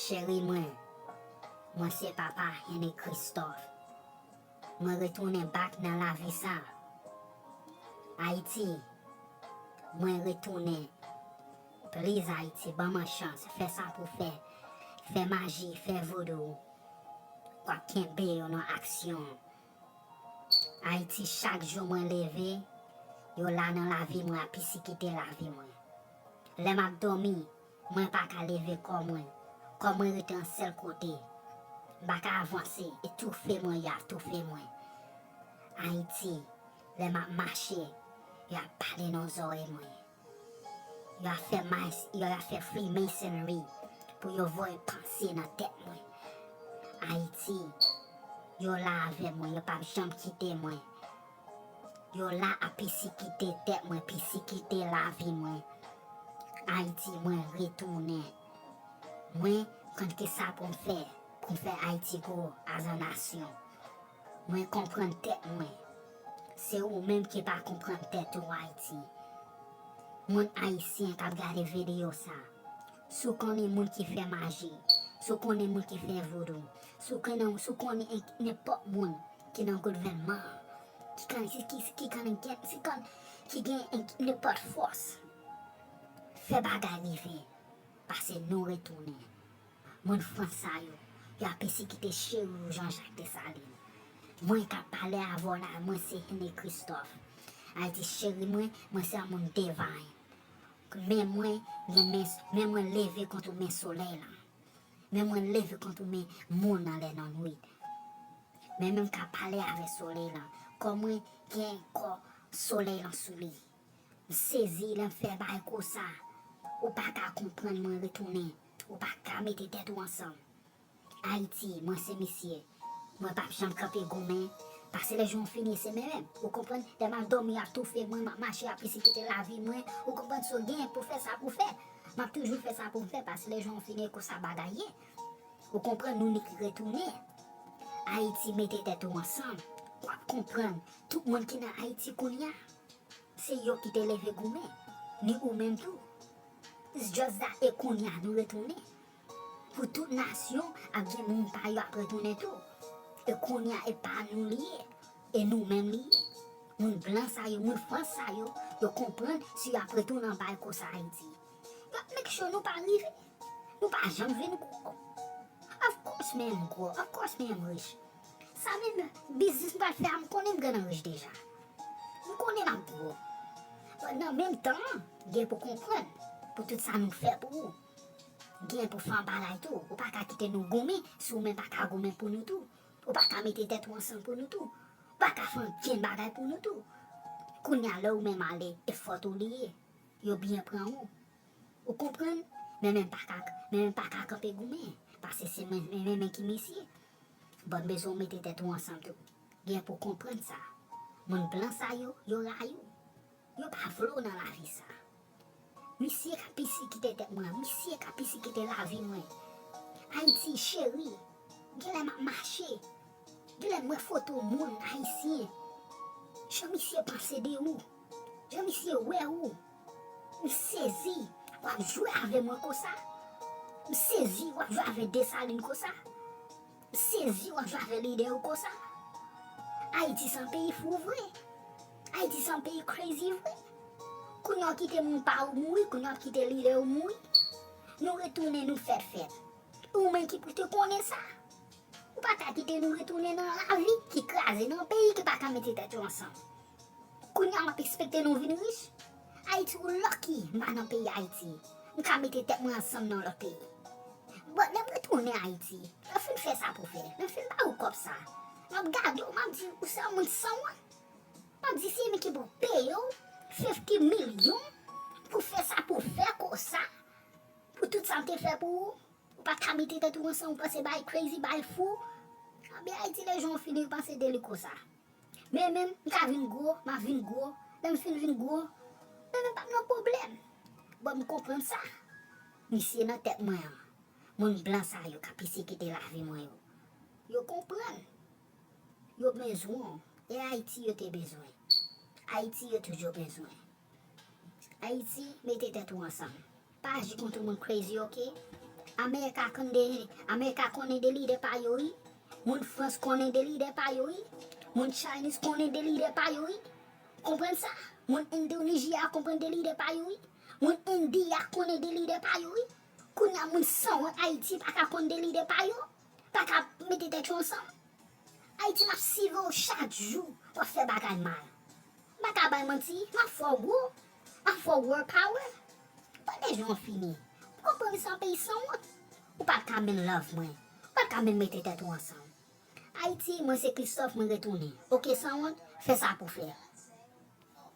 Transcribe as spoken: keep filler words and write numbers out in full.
Cheri mwen, mwen se papa Henry Christophe. Mwen retounen back nan lavi sa. Ayiti, mwen retounen. Please Ayiti, ban mwen chans, fè sa pou fè. Fè maji, fè vodou. W ap kenbe yo nan aksyon. Ayiti, chak jou mwen leve, yo la nan lavi mwen, ap pisikite lavi mwen. Lè m ap dòmi, mwen pa ka leve kò mwen. Kò mwen rete yon sèl kote. M pa ka avanse, e toufe mwen, y ap toufe mwen. Ayiti, lè m ap mache, y ap pale nan zòrèy mwen. Y ap fè mas, y ap fè Freemasonry pou yo voye panse nan tèt mwen. Ayiti, yo la avè mwen, yo p ap janm kite mwen. Yo la ap pisikite tèt mwen, pisikite lavi mwen. Ayiti, mwen retounen. Mwen konn kisa pou m fè, pou m fè Ayiti gwo as a nasyon. Mwen konprann tèt mwen. Se ou menm ki pa konprann tèt ou, Ayiti. Moun ayisyen k ap gade videyo sa, si w konnen moun ki fè maji, si w konnen moun ki fè vodou, si w konnen, si w konnen en- nenpòt moun ki nan gouvènman an, ki konnen, ki, ki, ki konnen gen, ki konnen, ki gen en- nenpòt fòs, fè bagay rive, paske nou retounen. Moun Frans sa yo, y ap pesekite cheri w Jean Jacques Dessalines. Mwen k ap pale avè w la, mwen se Henry Christophe. Ayiti cheri mwen, mwen se yon moun divine. Men mwen, gen men, men mwen leve kont men solèy la. Men mwen leve kont men moun anlè nan nwit. Men menm k ap pale avè solèy la. Kò mwen gen kò solèy lan sou li. M sezi lè m fè bagay konsa. Ou pa ka konprann mwen retounen. Ou pa ka mete tèt ou ansanm. Ayiti, mwen se misye. Mwen p ap janm kanpe goumen. Paske lè jou an fini, se men menm. Ou konprann? Lè m ap dòmi, y ap toufe mwen, m ap mache, y ap pesekite lavi mwen. Ou konprann? So gen pou fè sa pou fè. M ap toujou fè sa pou m fè, paske lè jou an fini, e konsa bagay ye. Ou konprann? Nou ni ki retounen. Ayiti, mete tèt ou ansanm. W ap konprann. Tout moun ki nan Ayiti kounye a, se yo ki te leve goumen. Ni ou menm tou. It's just that e kounye a nou retounen. Pou tout nasyon ap gen moun pa yo ap retounen tou. E kounye a e pa nou li ye. E nou menm li ye. Moun blan sa yo, moun Frans sa yo, yo konprann si y ap retounen anba yo konsa Ayiti. Y ap make sure nou pa rive. Nou pa janm vin gwo. Of course men m gwo, of course men m rich. Sa menm, biznis m pral fè a, m konnen m grann rich deja. M konnen m ap gwo. But nan menm tan an, gen pou konprann pou tout sa nou fè pou ou. Gen pou fè yon bagay tou. Ou pa ka kite nou goumen si ou menm pa ka goumen pou nou tou. Ou pa ka mete tèt ou ansanm pou nou tou. Ou pa ka fè yon grenn bagay pou nou tou. Kounye a lè ou menm ale, e fòt ou li ye. Yo byen pran ou. Ou konprann? Men men pa ka, men men pa ka kanpe goumen. Paske se men men men ki mesye. Bon, m bezwen w mete tèt ou ansanm tou. Gen pou konprann sa. Moun blan sa yo, yo rayi w. Yo pa vle w nan lavi sa. Misye ka pisikite tèt mwen, misye ka pisikite lavi mwen. Ayiti cheri, genlè m ap mache, genlè m wè foto moun ayisyen. Jan misye panse de ou, jan misye wè ou. M sezi, w ap jwe avè mwen konsa. M sezi, w ap jwe avè Desalin konsa. M sezi, w ap jwe avè lidè yo konsa. Ayiti se yon peyi fou vre. Ayiti se yon peyi crazy vre. Kounye a w kite moun pa ou mouri, kounye a w ap kite lidè yo mouri. Nou retounen, nou fèt fèt. Ou menm ki pou te konnen sa. Ou pa ka kite nou retounen nan lavi ki kraze, nan peyi ki pa ka mete tèt yo ansanm. Kounye a w ap ekspekte nou vin rich? Ayiti, ou lucky m pa nan peyi Ayiti. M ka mete tèt mwen ansanm nan lòt peyi. Bon, lè m retounen Ayiti, lè m fin fè sa pou fè, lè m fin ba ou kòb sa, m ap gade w, m ap di ou se yon moun sanwont. M ap di se menm ki pou peye w fifty milyon pou fè sa pou fè konsa, pou tout sa m te fè pou ou. Ou pa ka mete tèt ou ansanm, ou panse bay crazy, bay fou. Anben Ayiti, lè jou an fini, ou panse de li konsa. Men menm, m ka vin gwo, m ap vin gwo. Lè m fin vin gwo, men menm p ap nan pwoblèm. Bon, m konprann sa. Misye nan tèt mwen an. Moun blan sa yo k ap pisikite lavi mwen yo. Yo konprann. Yo bezwen w. E Ayiti yo te bezwen. Ayiti yo toujou bezwen. Ayiti, mete tèt ou ansanm. Pa aji kont yon moun crazy, oke? Amerika konnen de, Amerika konnen de lidè pa yo wi. Moun Frans konnen de lidè pa yo wi. Moun Chinese konnen de lidè pa yo wi. Konprann sa? Moun Endoniji a konprann de lidè pa yo wi. Moun Indi a konnen de lidè pa yo wi. Kounye a moun sanwont Ayiti pa ka konn de lidè pa yo. Pa ka mete tèt yo ansanm. Ayiti m ap sive w chak jou w ap fè bagay mal. M pa ka bay manti, m ap fè w gwo, m ap fè w world power. Pandan jou an fini, ou konprann se yon peyi sanwont. Ou pa t ka menm love mwen, ou pa t ka menm mete tèt ou ansanm. Ayiti, mwen se Christophe, mwen retounen. Oke, sanwont, fè sa pou fè.